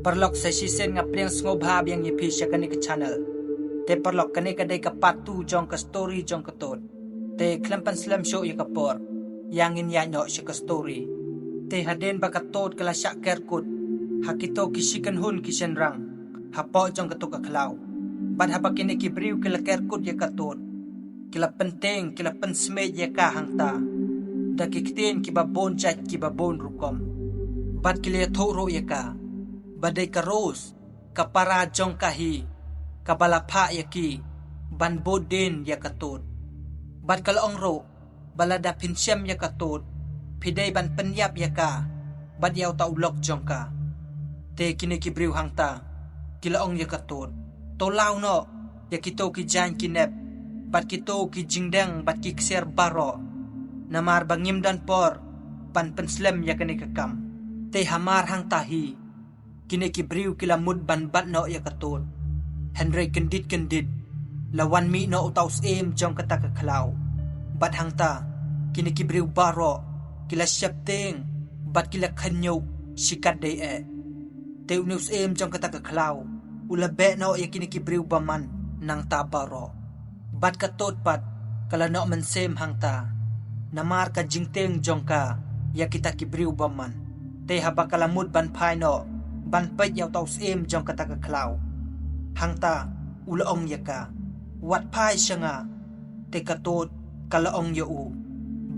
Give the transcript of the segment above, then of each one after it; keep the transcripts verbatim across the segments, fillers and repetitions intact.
Paralok, sa shisien nga pdiang sngewbha biang ïa phi sha kane ka channel. Te paralok, kane ka dei ka part two jong ka story jong ka Tut. Te khlem pynslem shuh ïa ka por, ïa ngin ïaid noh sha ka story. Te hadien ba ka Tut ka la shah ker kut ha kito ki shi kynhun ki shynrang hapoh jong kato ka khlaw, bad haba kine ki briew ki la ker kut ïa ka Tut, ki la pyntieng, ki la pynsmiej ïa ka hangta da ki ktien kiba bun jait kiba bun rukom. Bad ki la ïathuh ruh ïa ka ba dei ka Rose, ka para jong ka hi, kaba la phah ïa ki ban bud dien ïa ka Tut. Bad ka la ong ruh ba lada phin shem ïa ka Tut, phi dei ban pynïap ïa ka bad ïa uta u lok jong ka. Te kine ki briew hangta ki la ong ïa ka Tut, to law noh ïa kito ki jaiñ ki nep bad kito ki jingdeng bad ki ksiar baroh, namar ba ngim don por ban pynslem ïa kane ka kam. Te hamar hangta hi, kine ki briew ki la mut ban bat noh ïa ka Tut. Hynrei kyndit kyndit la wan mih noh uta u syiem jong kata ka khlaw. Bad hangta kine ki briew baroh ki la sheptieng bad ki la khynñiuh shikatdei eh. Te une u syiem jong kata ka khlaw u la beh noh ïa kine ki briew bymman nangta baroh. Bad ka Tut pat ka la noh mynsiem hangta namar ka jingtieng jong ka ïa kita ki briew bymman. Te haba ka la mut ban phai noh ban peit ïa uta u syiem jong kata ka khlaw, hangta u la ong ïa ka, wat phai sha nga. Te ka Tut ka la ong ïa u,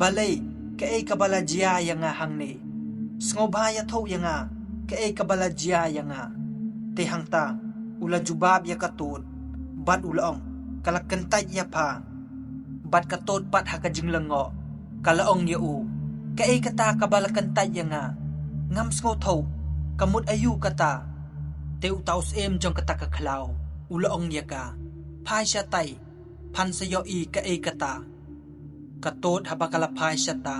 balei, kaei kaba la jia ïa nga hangne? Sngewbha ïathuh ïa nga kaei kaba la jia ïa nga. Te hangta u la jubab ïa ka Tut bad u la ong, ka la kyntait ïa pha. Bad ka Tut pat ha ka jinglyngngoh ka la ong ïa u, kaei kata kaba la kyntait ïa nga? Ngam sngewthuh, ka mut aïu kata? Te uta u syiem jong kata ka khlaw u la ong ïa ka, phai shatai, phan sa ïohi kaei kata. Ka Tut haba ka la phai shata,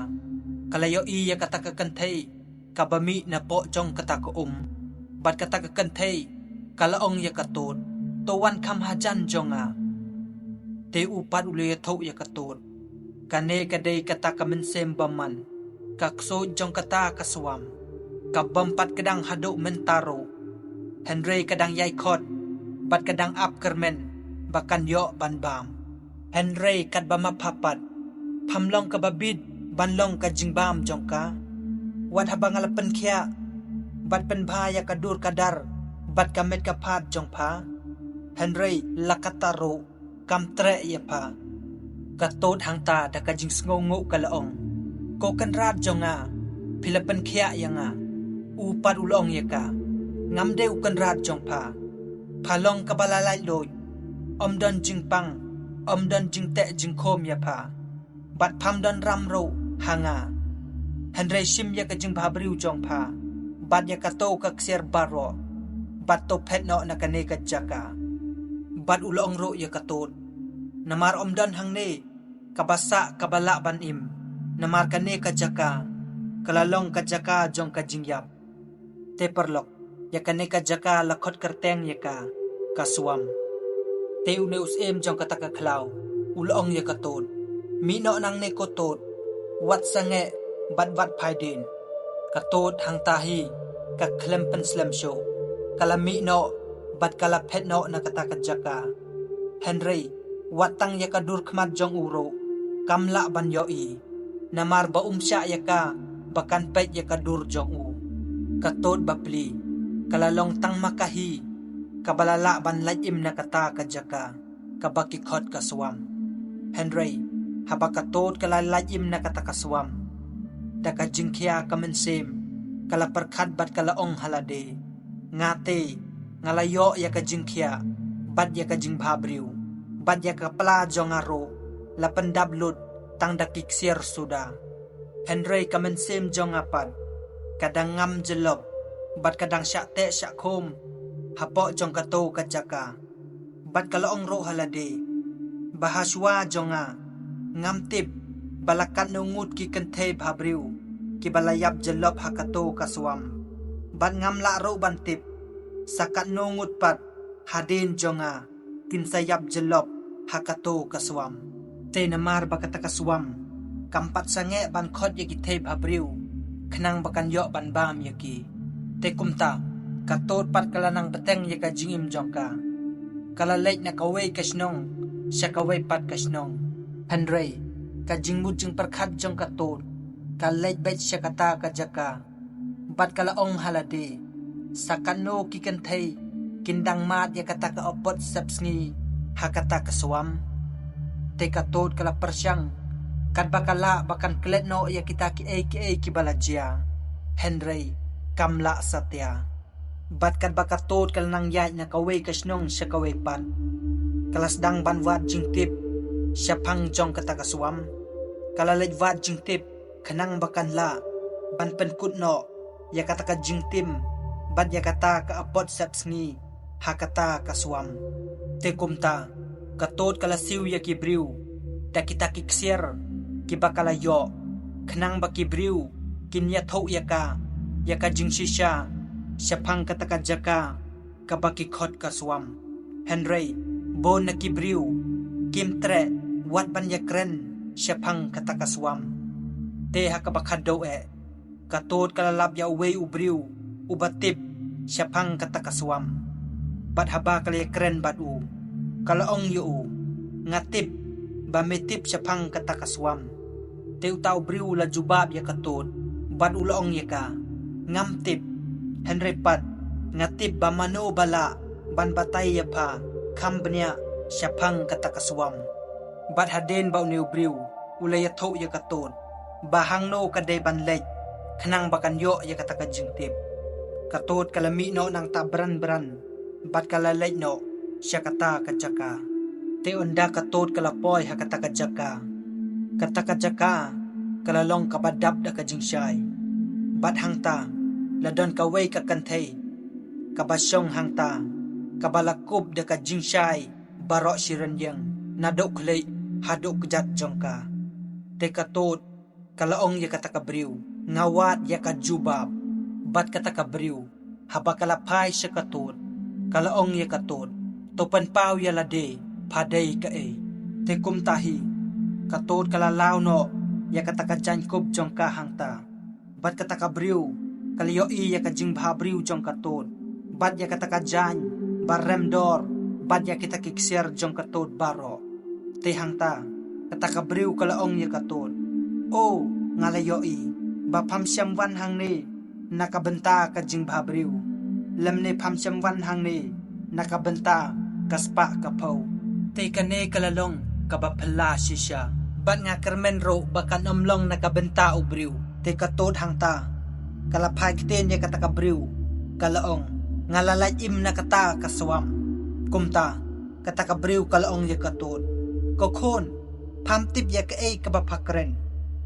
ka la ïohi ïa kata ka kynthei kaba mih napoh jong kata ka um. Bad kata ka kynthei ka la ong ïa ka Tut, to wan kham hajan jong nga. Te u pat u la ïathuh ïa ka Tut, kane ka dei kata ka mynsiem bymman, ka ksuid jong kata ka swam, ka bym pat kdang haduh mynta ruh. Hynrei ka dang ïai khot bad ka dang ap kyrmen ba kan ïoh ban bam. Hynrei katba ma pha pat, pham long kaba bit ban long ka jingbam jong ka. Wat haba nga la pynkhiah bad pynbha ïa ka dur ka dar bad ka met ka phad jong pha, hynrei la kata ruh kam treh ïa pha. Ka Tut hangta da ka jingsngewnguh ka la ong, ko kynrad jong nga, phi la pynkhiah ïa nga. U pat u la ong ïa ka, ngam dei u kynrad jong pha. Pha long kaba la laitluid, ym don jingpang, ym don jingteh jingkhum ïa pha. Bad pham don ram ruh ha nga. Hynrei shim ïa ka jingbhabriew jong pha bad ïa kato ka ksiar baroh, bad to phet noh na kane ka jaka. Bad u la ong ruh ïa ka Tut, namar ym don hangne kaba sah kaba lah ban im, namar kane ka jaka ka la long ka jaka jong ka jingïap. Te paralok, ïa kane ka jaka la khot kyrteng ïa ka, ka swam. Te une u syiem jong kata ka khlaw u la ong ïa ka Tut, mih noh nangne ko Tut, wat sangeh bad wat phai dien. Ka Tut hangta hi ka khlem pynslem shuh, ka la mih noh bad ka la phet noh na kata ka jaka. Hynrei wat tang ïa ka dur khmat jong u ruh kam lah ban ïohi, namar ba um shah ïa ka ba kan peit ïa ka dur jong u. Ka Tut bapli ka la long tang ma ka hi kaba la lah ban lait im na kata ka jaka kaba ki khot ka swam. Hynrei haba ka Tut ka la lait im na kata ka swam, da ka jingkhia ka mynsiem ka la pyrkhat bad ka la ong ha lade, nga te nga la ïoh ïa ka jingkhia bad ïa ka jingbhabriew, bad ïa ka pla jong nga ruh la pyndap lut tang da ki ksiar suda. Hynrei ka mynsiem jong nga pat ka dang ngam jyllop bad ka dang shah teh shah khum hapoh jong kato ka jaka. Bad ka la ong ruh ha lade, ba ha shuwa jong nga ngam tip ba la katno ngut ki kynthei bhabriew kiba la ïap jyllop ha kato ka swam. Bad ngam lah ruh ban tip sa katno ngut pat hadien jong nga kin sa ïap jyllop ha kato ka swam. Te namar ba kata ka swam kam pat sangeh ban khot ïa ki thei bhabriew khnang ba kan ïoh ban bam ïa ki. Te kumta Ka tod pat ka la nang bteng ïa ka jingim jong ka. Ka la leit na kawei ka shnong sha kawei pat ka shnong. Hynrei ka jingmut jingpyrkhat jong ka tod ka leit beit sha kata ka jaka. Bad ka la ong ha lade, sa katno ki kynthei kin dang mad ïa kata ka apot sepsngi ha kata ka swam. Te ka tod ka la pyrshang katba ka lah ba kan klet noh ïa kita kiei kiei kiba la jia. Hynrei kam lah satia. Bad katba ka tod ka la nang ïaid na kawei ka shnong sha kawei pat, ka la sdang ban wad jingtip shaphang jong kata ka swam. Ka la leit wad jingtip khnang ba kan lah ban pynkut noh ïa kata ka jingtim bad ïa kata ka apot sepsngi ha kata ka swam. Te kumta ka tod ka la siew ïa ki briew da kita ki ksiar kiba ka la ïoh, khnang ba ki briew kin ïathuh ïa ka ïa ka jingshisha shaphang kata ka jaka kaba ki khot ka swam. Hynrei bun na ki briew kim treh wat ban ïakren shaphang kata ka swam. Te ha kaba khadduh eh ka tod ka la lap ïa uwei u briew uba tip shaphang kata ka swam. Bad haba ka la ïakren bad u, ka la ong ïa u, nga tip ba me tip shaphang kata ka swam. Te uta u briew u la jubab ïa ka tod bad u la ong ïa ka, ngam tip. Hynrei pat nga tip ba mano ba lah ban batai ïa pha kham bniah shaphang kata ka swam. Bad hadien ba une u briew u la ïathuh ïa ka tod ba hangno ka dei ban leit khnang ba kan ïoh ïa kata ka jingtip, ka tod ka la mih noh nangta bran bran bad ka la leit noh sha kata ka jaka. Te ynda ka tod ka la poi ha kata ka jaka, kata ka jaka ka la long kaba dap da ka jingshai. Bad hangta la don kawei ka kynthei kaba shong hangta, kaba la kup da ka jingshai baroh shi rynïeng, naduh khlieh haduh kjat jong ka. Te ka tod ka la ong ïa kata ka briew, nga wad ïa ka jubab. Bad kata ka briew haba ka la phai sha ka tod, ka la ong ïa ka tod, to pynpaw ïa lade, pha dei kaei. Te kumta hi ka tod ka la law noh ïa kata ka jaiñkup jong ka hangta. Bad kata ka briew ka la ïohi ïa ka jingbhabriew jong ka tod bad ïa kata ka jaiñ ba rem dor bad ïa kita ki ksiar jong ka tod baroh. Te hangta kata ka briew ka la ong ïa ka tod, o, nga la ïohi ba pham shym wan hangne na ka bynta ka jingbhabriew, lymne pham shym wan hangne na ka bynta ka spah ka phew. Te kane ka la long kaba phylla shisha, bad nga kyrmen ruh ba kan ym long na ka bynta u briew. Te ka tod hangta ka la phai ktien ïa kata ka briew, ka la ong, nga la lait im na kata ka swam. Kumta kata ka briew ka la ong ïa ka tod, ko khun, pham tip ïa kaei kaba pha kren.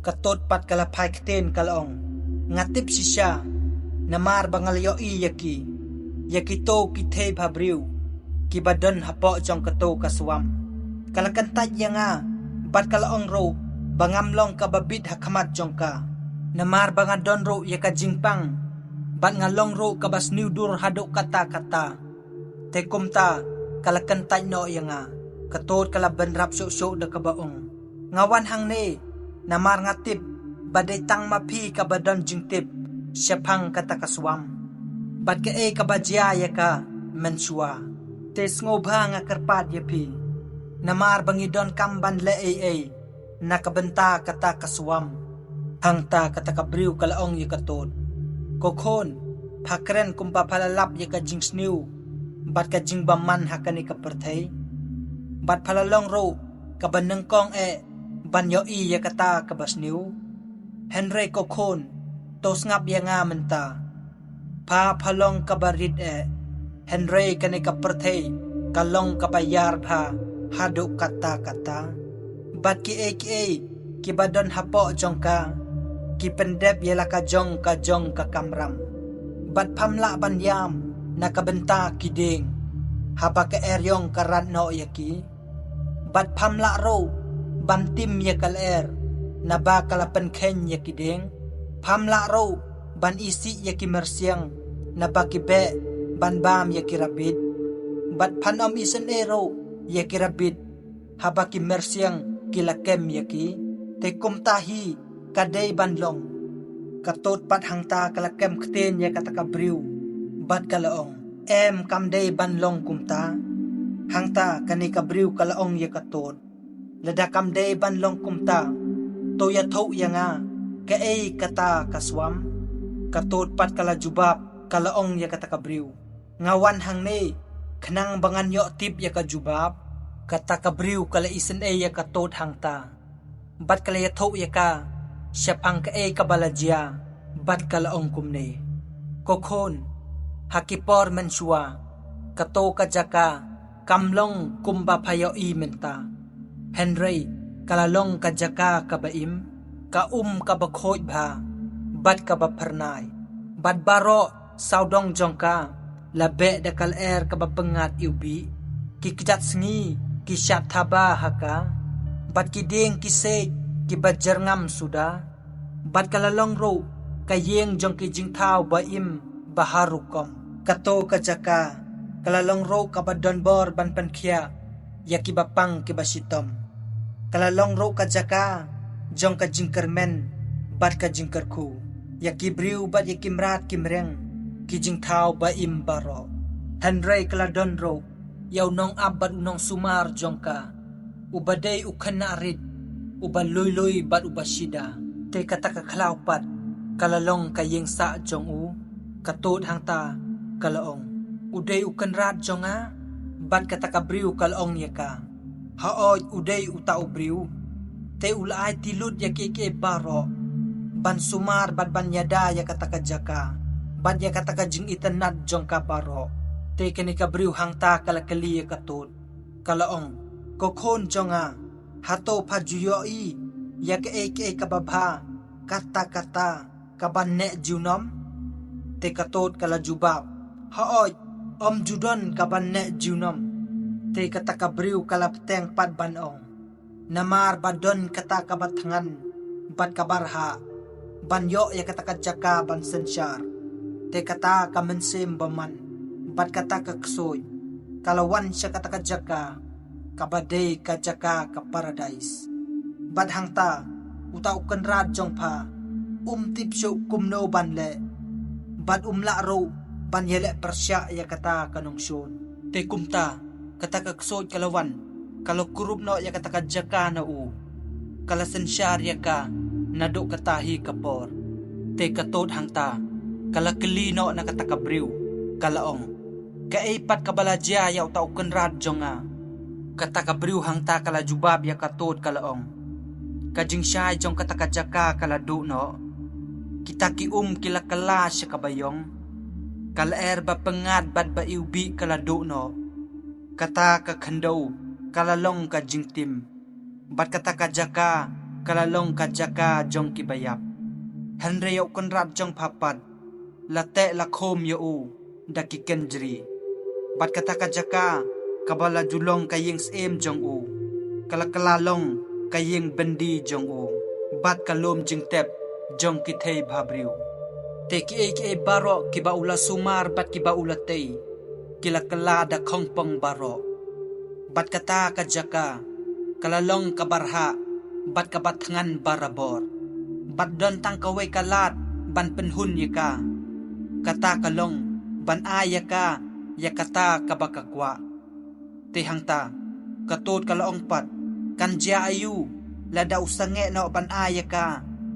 Ka tod pat ka la phai ktien ka la ong, nga tip shisha, namar ba nga la ïohi ïa ki, ïa kito ki thei bhabriew kiba don hapoh jong kato ka swam. Ka la kyntait ïa nga bad ka la ong ruh ba ngam long kaba bit ha khmat jong ka, namar ba nga don ruh ïa ka jingpang bad nga long ruh kaba sniew dur haduh katta katta. Te kumta ka la kyntait noh ïa nga. Ka tod ka la bynrap shuh shuh da kaba ong, nga wan hangne namar nga tip ba dei tang ma phi kaba don jingtip shaphang kata ka swam bad kaei kaba jia ïa ka mynshuwa. Te sngewbha nga kyrpad ïa phi, namar ba ngi donkam ban leh ei ei na ka bynta kata ka swam. Hangta kata ka briew ka la ong ïa ka tod, ko khun, pha kren kumba pha la lap ïa ka jingsniew bad ka jingbymman ha kane ka pyrthei, bad pha la long ruh kaba nyngkong eh ban ïohi ïa kata kaba sniew. Hynrei ko khun, to sngap ïa nga mynta. Pha pha long kaba rit eh, hynrei kane ka pyrthei ka long kaba ïar bha haduh katta katta. Bad kiei kiei kiba don hapoh jong ka ki pyndep ïa la ka jong ka jong ka kamram. Bad pham lah ban ïam na ka bynta ki dieng haba ka eriong ka rat noh ïa ki. Bad pham lah ruh ban tim ïa ka lyer naba ka la pynkheiñ ïa ki dieng. Pham lah ruh ban isih ïa ki myrsiang naba ki beh ban bam ïa ki rabbit. Bad phan ym isynei ruh ïa ki rabbit haba ki myrsiang ki la kem ïa ki. Te kumta hi ka dei ban long. Ka tod pat hangta ka la kem ktien ïa kata ka briew Bad ka la ong, em, kam dei ban long kumta. Hangta kane ka briew ka la ong ïa ka tut, lada kam dei ban long kumta, to ïathuh ïa nga kaei kata ka swam. Ka tut pat ka la jubab, ka la ong ïa kata ka briew, nga wan hangne khnang ba ngan ïoh tip ïa ka jubab. Kata ka briew ka la isynei ïa ka tut hangta, bad ka la ïathuh ïa ka shaphang kaei kaba la jia, bad ka la ong kumne, ko khun, ha ki por mynshuwa, kato ka jaka kam long kumba pha ïohi mynta. Hynrei ka la long ka jaka kaba im, ka um kaba khuid bha, bad kaba phyrnai. Bad baroh sawdong jong ka la beh da ka lyer kaba pyngngad iwbih. Ki kjat sngi ki shad thaba ha ka, bad ki dieng ki siej kiba jyrngam suda. Bad ka la long ruh ka ïing jong ki jingthaw ba im ba har rukom. Kato ka jaka ka la long ruh kaba don bor ban pynkhiah ïa kiba pang kiba shitom. Ka la long ruh ka jaka jong ka jingkyrmen bad ka jingkyrkhu ïa ki briew bad ïa ki mrad ki mreng, ki jingthaw ba im baroh. Hynrei ka la don ruh ïa u nongap bad u nongsumar jong ka, uba dei u khynnah rit, uba lui lui bad uba shida. Te kata ka khlaw pat ka la long ka ïing sah jong u. Ka tut hangta ka la ong, u dei u kynrad jong nga? Bad kata ka briew ka la ong ïa ka, haoid, u dei uta u briew. Te u la ai ti lut ïa kiei kiei baroh ban sumar bad ban ïada ïa kata ka jaka bad ïa kata ka jingitynnad jong ka baroh. Te kane ka briew hangta ka la kylli ïa ka tut, ka la ong, ko khun jong nga, hato pha ju ïohi ïa kaei kaei kaba bha katta katta kaban neh junom? Te ka tut ka la jubab, haoid, ym ju don kaban neh junom. Te kata ka briew ka la bteng pat ban ong, namar ba don kata kaba thngan bad kaba rhah ban ïoh ïa kata ka jaka ban synshar. Te kata ka mynsiem bymman bad kata ka ksuid ka la wan sha kata ka jaka kaba dei ka jaka ka paradais. Bad hangta uta u kynrad jong pha um tip shuh kumno ban leh, bad um lah ruh ban ïaleh pyrshah ïa kata ka nongshun. Te kumta kata ka ksuid ka la wan, ka la kurup noh ïa kata ka jaka na u, ka la synshar ïa ka naduh kata hi ka por. Te ka tut hangta ka la kylli noh na kata ka briew, ka la ong, kaei pat kaba la jia ïa uta u kynrad jong nga? Kata ka briew hangta ka la jubab ïa ka tut, ka la ong, ka jingshai jong kata ka jaka ka la duh noh. Kita ki um ki la kylla sha kaba ïong. Ka lyer ba pyngngad bad ba iwbih ka la duh noh. Kata ka khyndew ka la long ka jingtim, bad kata ka jaka ka la long ka jaka jong kiba ïap. Hynrei ïa u kynrad jong pha pat, la teh la khum ïa u da ki kynjri. Bad kata ka jaka kaba la ju long ka ïing syiem jong u, ka la kylla long ka ïing byndi jong u, bad ka lum jingtep jong ki thei bhabriew. Te kiei kiei baroh kiba u la sumar bad kiba u la tei, ki la kylla da khongpong baroh. Bad kata ka jaka ka la long kaba rhah bad kaba thngan barabor, bad don tang kawei ka lad ban pynhun ïa ka. Kata ka long ban ai ïa ka ïa kata kaba ka kwah. Te hangta ka tut ka la ong pat, kan jia aïu lada u sangeh noh ban ai ïa ka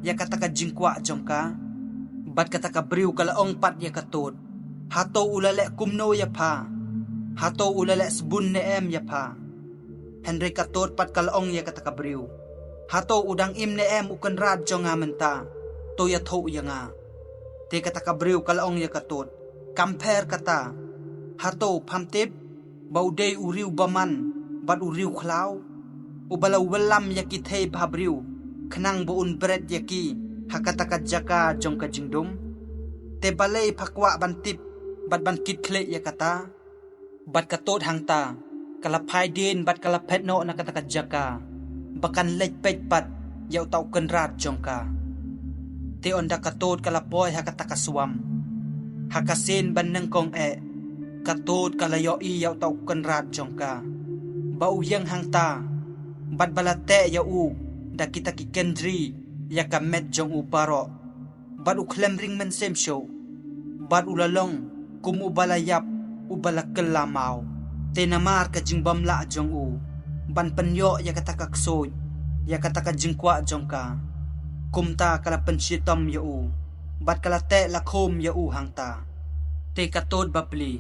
ïa kata ka jingkwah jong ka? Bad kata ka briew ka la ong pat ïa ka tut, hato u la leh kumno ïa pha? Hato u la leh sbun ne em ïa pha? Hynrei ka tut pat ka la ong ïa kata ka briew, hato u dang im ne em u kynrad jong nga mynta? To ïathuh ïa nga. Te kata ka briew ka la ong ïa ka tut, kam pher kata. Hato pham tip ba u dei u riew bymman bad u riew khlaw, uba la wallam ïa ki thei bhabriew khnang ba un bret ïa ki ha kata ka jaka jong ka jingdum? Te balei pha kwah ban tip bad ban kit khlieh ïa kata? Bad ka tut hangta ka la phai dien bad ka la phet noh na kata ka jaka, ba kan leit peit pat ïa uta u kynrad jong ka. Te ynda ka tut ka la poi ha kata ka swam, ha ka sien ba nyngkong eh, ka tut ka la ïohi ïa uta u kynrad jong ka, ba u ïeng hangta, bad ba la teh ïa u da kita ki kynjri ïa ka met jong u baroh, bad u khlem ring mynsiem shuh, bad u la long kum uba la ïap, uba la kylla maw. Te namar ka jingbym lah jong u ban pynïoh ïa kata ka ksuid ïa kata ka jingkwah jong ka, kumta ka la pynshitom ïa u bad ka la teh la khum ïa u hangta. Te ka Tud Bapli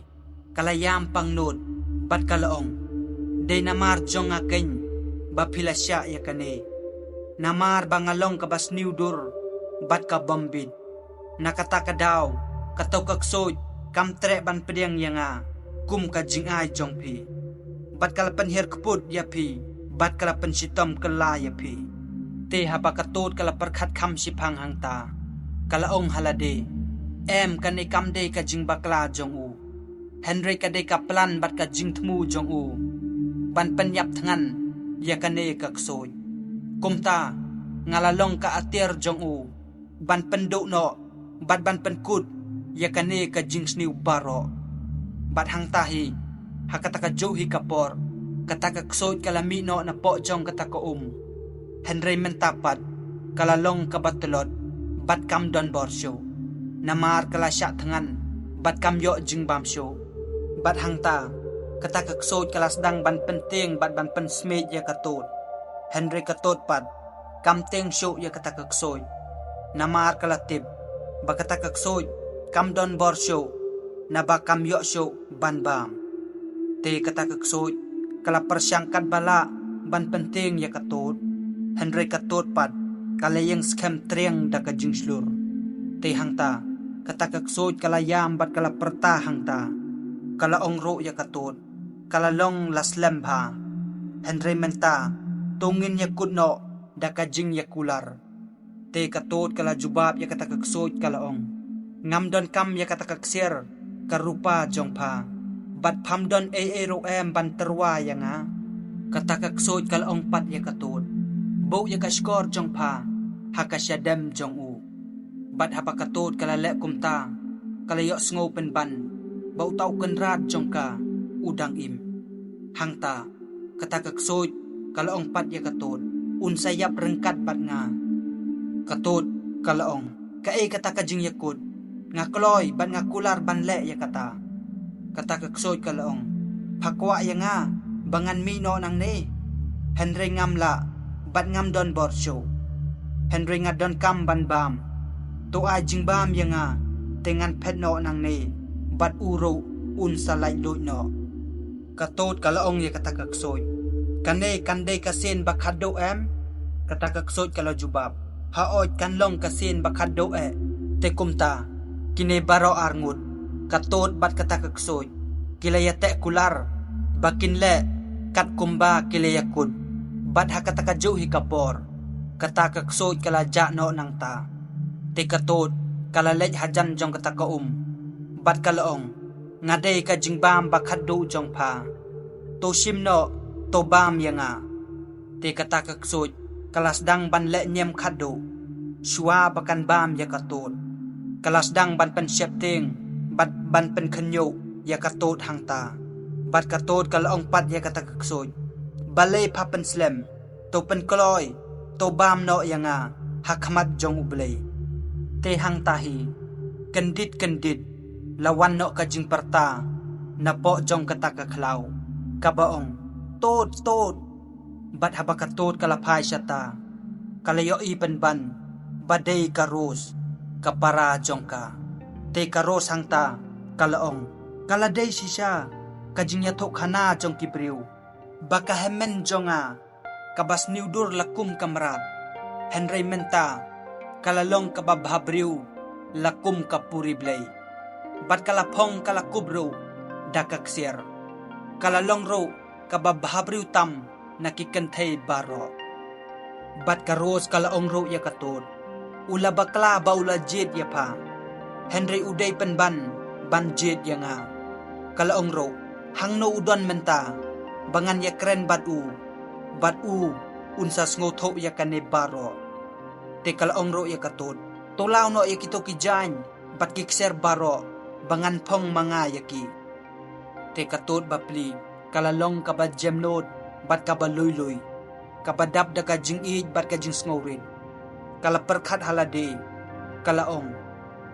ka la ïam pangnud bad ka la ong, dei namar jong nga keiñ ba phi la shah ïa kane. Namar ba nga long kaba sniew dur bad ka bym bit. Na kata ka daw, kato ka ksuid kam treh ban pdiang ïa nga kum ka jingai jong phi. Bad ka la pynhiar kput ïa phi bad ka la pynshitom kylla ïa phi. Te haba ka Tud ka la pyrkhat kham shiphang hangta, ka la ong ha lade, em, kane kam dei ka jingbakla jong u, hynrei ka dei ka plan bad ka jingthmu jong u ban pynïap thngan ïa kane ka ksuid. Kumta nga la long ka atiar jong u ban pynduh noh bad ban pynkut ïa kane ka jingsniew baroh. Bad hangta hi, ha kata ka juh hi ka por, kata ka ksuid ka la mih noh na poh jong kata ka um. Hynrei mynta pat ka la long kaba tlot bad kam don bor shuh, namar ka la shah thngan bad kam ïoh jingbam shuh. Bad hangta kata ka ksuid ka la sdang ban pyntieng bad ban pynsmiej ïa ka Tud. Hynrei ka Tud pat kam tieng shuh ïa kata ka ksuid, namar ka la tip ba kata ka ksuid kam don bor shuh, naba kam ïoh shuh ban bam. Te kata ka ksuid ka la pyrshang katba lah ban pyntieng ïa ka Tud, hynrei ka Tud pat ka la ïeng skhem triang da ka jingshlur. Te hangta kata ka ksuid ka la ïam bad ka la pyrta hangta, ka la ong ruh ïa ka Tud, ka la long la slem bha, hynrei mynta to ngin ïakut noh da ka jingïakular. Te ka Tud ka la jubab ïa kata ka ksuid, ka la ong, ngam donkam ïa kata ka ksiar ka rupa jong pha, bad pham don ei ei ruh em ban tyrwa ïa nga? Kata ka ksuid ka la ong pat ïa ka Tud, buh ïa ka shkor jong pha ha ka shadem jong u. Bad haba ka Tud ka la leh kumta, ka la ïohsngew pynban ba uta u kynrad jong ka u dang im. Hangta kata ka ksuid ka la ong pat ïa ka Tud, un sa ïap ryngkat bad nga. Ka Tud ka la ong, kaei kata ka jingïakut? Nga kloi bad nga kular ban leh ïa kata. Kata ka ksuid ka la ong, pha kwah ïa nga ba ngan mih noh nangne? Hynrei ngam lah bad ngam don bor shuh. Hynrei nga donkam ban bam. To ai jingbam ïa nga, te ngan phet noh nangne bad u ruh un sa lait luid noh. Ka Tud ka la ong ïa kata ka ksuid, kane kan dei ka sien ba khatduh em? Kata ka ksuid ka la jubab, haoid, kan long ka sien ba khatduh eh. Te kumta kine baroh arngut, ka Tud bad kata ka ksuid, ki la ïateh kular ba kin leh kat kumba ki la ïakut. Bad ha kata ka juh hi ka por, kata ka ksuid ka la jah noh nangta. Te ka Tud ka la leit hajan jong kata ka um bad ka la ong, nga dei ka jingbam ba khatduh jong pha. To shim noh, to bam ïa nga. Te kata ka ksuid ka la sdang ban leh ñiam khatduh shuwa ba kan bam ïa ka Tud. Ka la sdang ban pynsheptieng bad ban pynkhynñiuh ïa ka Tud hangta. Bad ka Tud ka la ong pat ïa kata ka ksuid, balei pha pynslem? To pynkloi, to bam noh ïa nga ha khmat jong U Blei. Te hangta hi, kyndit kyndit la wan noh ka jingpyrta na poh jong kata ka khlaw, kaba ong, Tud, Tud. Bad haba ka Tud ka la phai shata, ka la ïohi pynban ba dei ka Rose, ka para jong ka. Te ka Rose hangta ka la ong, ka la dei shisha ka jingïathuhkhana jong ki briew ba ka hynmen jong nga kaba sniew dur la kum ka mrad, hynrei mynta ka la long kaba bhabriew la kum ka puri blei. Bad ka la phong, ka la kup ruh da ka ksiar. Ka la long ruh kaba bhabriew tam na ki kynthei baroh. Bad ka Rose ka la ong ruh ïa ka Tud, u la bakla ba u la jied ïa pha, hynrei u dei pynban ban jied ïa nga. Ka la ong ruh, hangno u don mynta ba ngan ïakren bad u, bad u un sa sngewthuh ïa kane baroh? Te ka la ong ruh ïa ka Tud, to law noh ïa kito ki jaiñ bad ki ksiar baroh ba ngan phong ma nga ïa ki. Te ka Tud Bapli ka la long kaba jemnud bad kaba lui lui, kaba dap da ka jingïeit bad ka jingsngewrit. Ka la pyrkhat ha lade, ka la ong,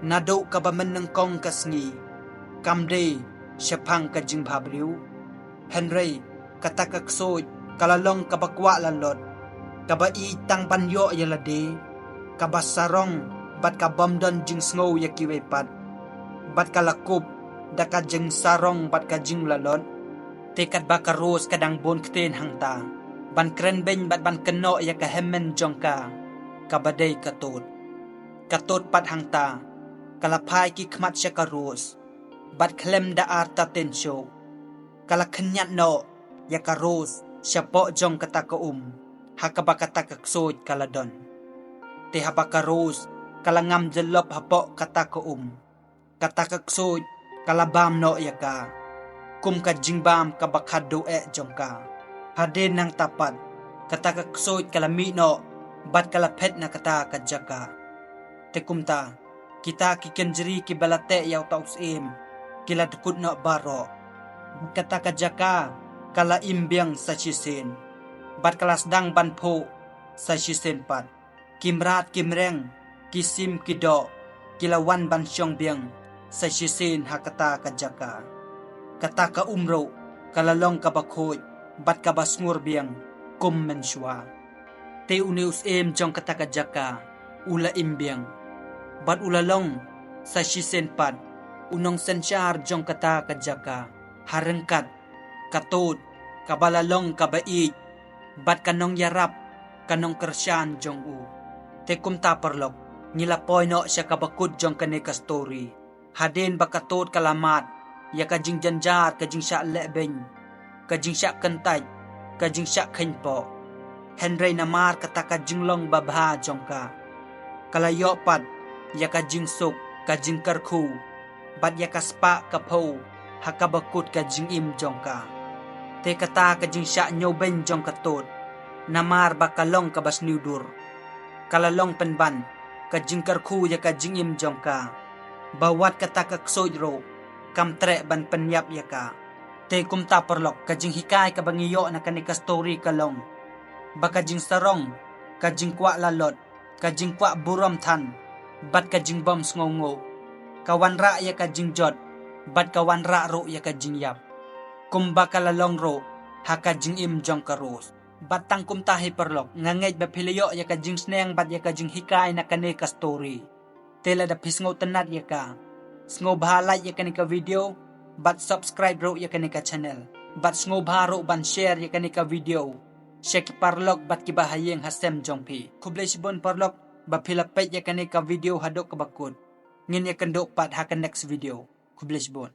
naduh kaba mynnyngkong ka sngi, kam dei shaphang ka jingbhabriew. Hynrei kata ka ksuid ka la long kaba kwah lalot, kaba ïeit tang ban ïoh ïa lade, kaba sarong bad ka bym don jingsngew ïa kiwei pat, bad ka la kup da ka jingsarong bad ka jinglalot. Te katba ka Rose ka dang bun ktien hangta ban kren beiñ bad ban kynnoh ïa ka hynmen jong ka, kaba dei ka Tut. Ka Tut pat hangta ka la phai ki khmat sha ka Rose bad khlem da artatien shuh, ka la khynñiat noh ïa ka Rose shapoh jong kata ka um ha kaba kata ka ksuid ka la don. Te haba ka Rose ka la ngam jyllop hapoh kata ka um, kata ka ksuid ka la bam noh ïa ka kum ka jingbam kaba khatduh eh jong ka. Hadien nangta pat kata ka ksuid ka la mih noh bad ka la phet na kata ka jaka. Te kumta kita ki kynjri kiba la teh ïa uta u syiem ki la dkut noh baroh. Kata ka jaka ka la im biang sa shisien bad ka la sdang ban phuh sa shisien pat. Ki mrad ki mreng, ki sim ki doh ki la wan ban shong biang sa shisien ha kata ka jaka. Kata ka um ruh ka la long kaba khuid bad kaba sngur biang kum mynshuwa. Te une u syiem jong kata ka jaka u la im biang bad u la long sa shisien pat u nongsynshar jong kata ka jaka, ha ryngkat ka Tut kaba la long kaba ïeit bad ka nongïarap, ka nongkyrshan jong u. Te kumta paralok, ngi la poi noh sha kaba kut jong kane ka story. Hadien ba ka Tut ka la mad ïa ka jingjynjar, ka jingshah lehbeiñ, ka jingshah kyntait, ka jingshah kheiñpoh, hynrei namar kata ka jinglong babha jong ka, ka la ïoh pat ïa ka jingsuk, ka jingkyrkhu bad ïa ka spah ka phew ha kaba kut ka jingim jong ka. Te kata ka jingshah ñiewbeiñ jong ka Tut, namar ba ka long kaba sniew dur, ka la long pynban ka jingkyrkhu ïa ka jingim jong ka, ba wat kata ka ksuid ruh kam treh ban pynïap ïa ka. Te kumta paralok, ka jinghikai kaba ngi ïoh na kane ka story ka long ba ka jingsarong, ka jingkwah lalot, ka jingkwah burom than bad ka jingbym sngewnguh ka wanrah ïa ka jingjot bad ka wanrah ruh ïa ka jingïap, kumba ka la long ruh ha ka jingim jong ka Rose. Bad tang kumta hi paralok, nga ngeit ba phi la ïoh ïa ka jingsneng bad ïa ka jinghikai na kane ka story. Te lada phi sngewtynnat ïa ka, sngewbha like ïa kane ka video bad subscribe ruh ïa kane ka channel, bad sngewbha ruh ban share ïa kane ka video sha ki paralok bad kiba ha ïing ha sem jong phi. Khublei shibun paralok ba phi la peit ïa kane ka video haduh kaba kut. Ngin ïakynduh pat ha ka next video. Khublei shibun.